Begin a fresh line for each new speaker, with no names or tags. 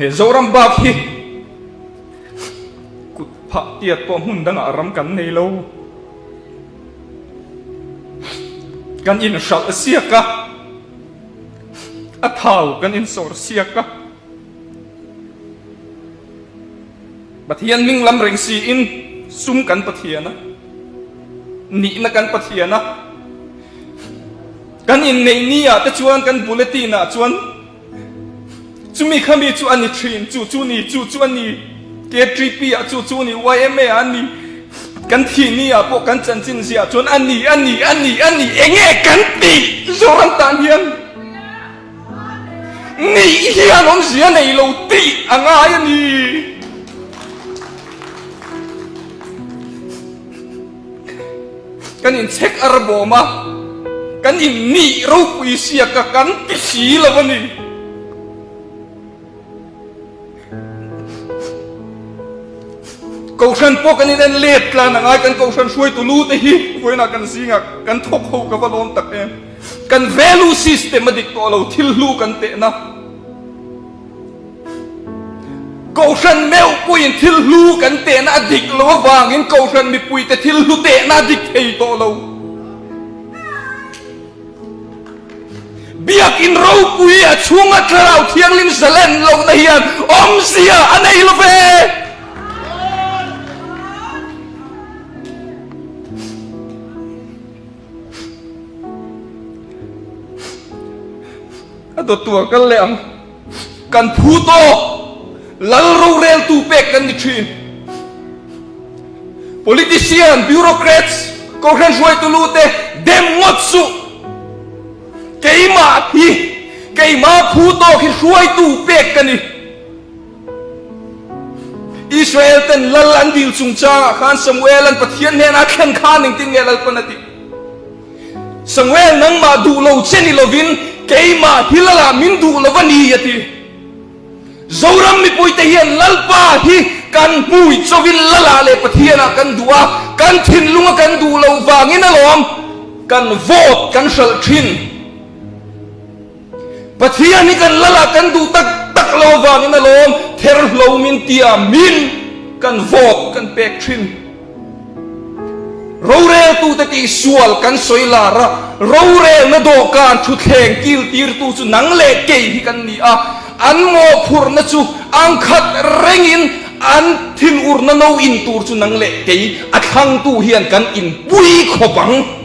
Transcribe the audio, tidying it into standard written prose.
He Zoram bak hi kut phah tiat pawh hmun dangah ram kan nei lo. Kan inhralh siak a, a thau kan insawr siak a. Pathian hming lam reng siin sum kan Pathian a, nihna kan Pathian a. Kan inneih ni ah te chuan kan bulletin ah chuan Chumi kha mi chu a ni thin, chu chu ni, chu chu a ni, KTP ah chu chu ni, YMA ah a ni, kan thih ni ah pawh kan chanchin ziah chuan a ni, a ni, a ni, a ni, eng nge kan tih Zoram tan hian nih hian awmzia nei lo tih a ngai a ni. Kan inchhek ar bawm a, kan innih ropui siak a kan ti si lo a ni. Kohhran pawh kan inen let tlan a ngai, kan kohhran hruaitu lu te hi vawiinah kan zingah kan thawk ho ka va lawm tak em. Kan value system a dik tawh lo, thil hlu kan tehna. Kohhran meuh puiin thil hlu kan tehna a dik lo avangin Kohhran mipuite thil hlu tehna a dik thei tawh lo. Biakin ropui a chhunga Thlarau Thianghlim zalen lohna hian awmzia a nei lo ve. A dawttu a kal leh ang. Kan phu tawk lal roreltu pek kan ni thin. Politician, bureaucrats, kohhran hruaitu lu te dem ngawt suh. Keimah hi, keimah phu tawk hi hruaitu pek ka ni. Israel ten lal an dil chungchangah khan Samuel an Pathian hnenah a thlen khan engtin nge Lalpan a tih? Samuel nangmah duh lo che ni lovin keimah hi Lala min duh lo a ni a ti. Zoram mipuite hian Lalpa hi kan hmui chawin Lala leh Pathianah kan duh a, kan thinlunga kan duh loh vangin alawm kan vote kan hralh thin. Pathian hi kan Lala kan duh tak tak lo avangin alawm therhlo min tia min kan vote kan pek thin. Roreltute tih sual kan sawi lar a, rorelna dawhkan thutthleng kiltirtu chu nang leh kei hi kan ni a, an mawhphurhna chu ang khat rengin an thinurna no in tur chu nang leh kei a thlangtu hian kan inpui khawp ang.